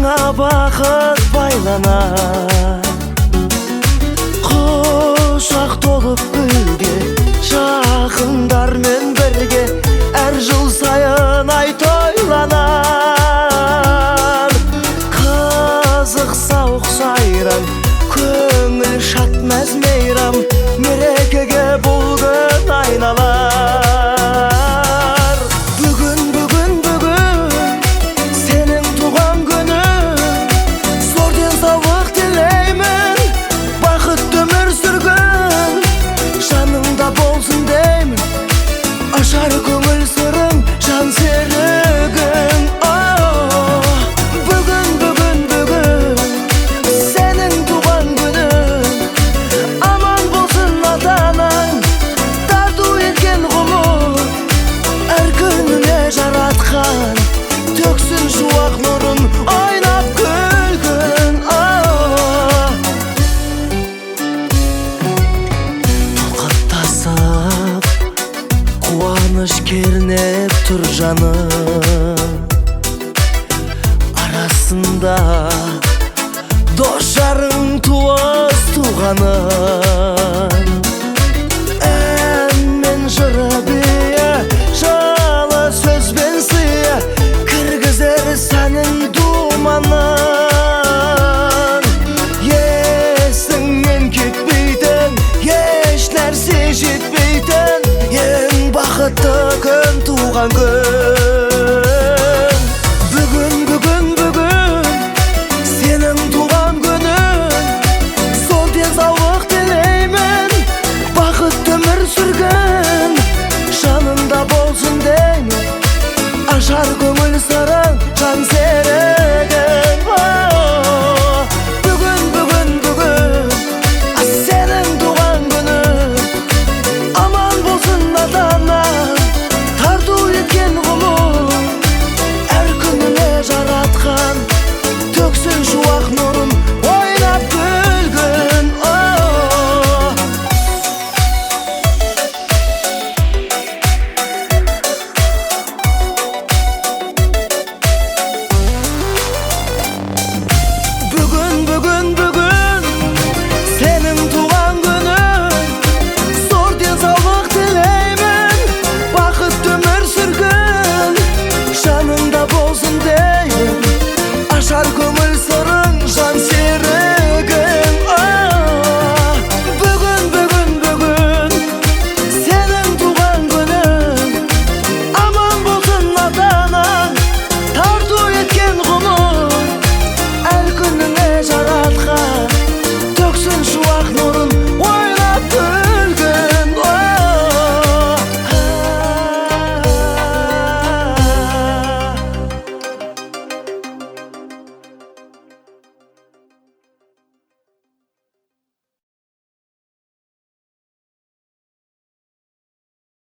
Басыңа бақыт байланар. Құшақ толып гүлге, жақындармен бірге әр жыл сайын ай тойланар. Қызық сауық сайран, көңіл шат мәз мейрам, мерекеге бұл күн айналар. Бүгін, бүгін, бүгін сенің туған күнің, зор денсаулық тілеймін, бақытты өмір сүргін, жаныңда болсын деймін, ашар көңіл сырың, жан серігің. Бүгін, бүгін, бүгін сенің туған күнің, аман болсын ата-анаң, тарту еткен ғұмыр, әр күніне жаратқан, төксін шуақ нұрын, ойнап күлгін. Толқып тасып, қуаныш кернеп тұр жаным, арасында дос жарың, туыс туғаның, ән мен жыры биі, жылы сөзбен сыйы, кіргізер сәнін думанын. Есіңнен кетпейтін, еш нәрсе жетпейтін, ең бақытты күн туған күн. Бүгін, бүгін, бүгін сенің туған күнің, зор денсаулық тілеймін, бақытты өмір сүргін, жаныңда болсын деймін, ашар көңіл сырың.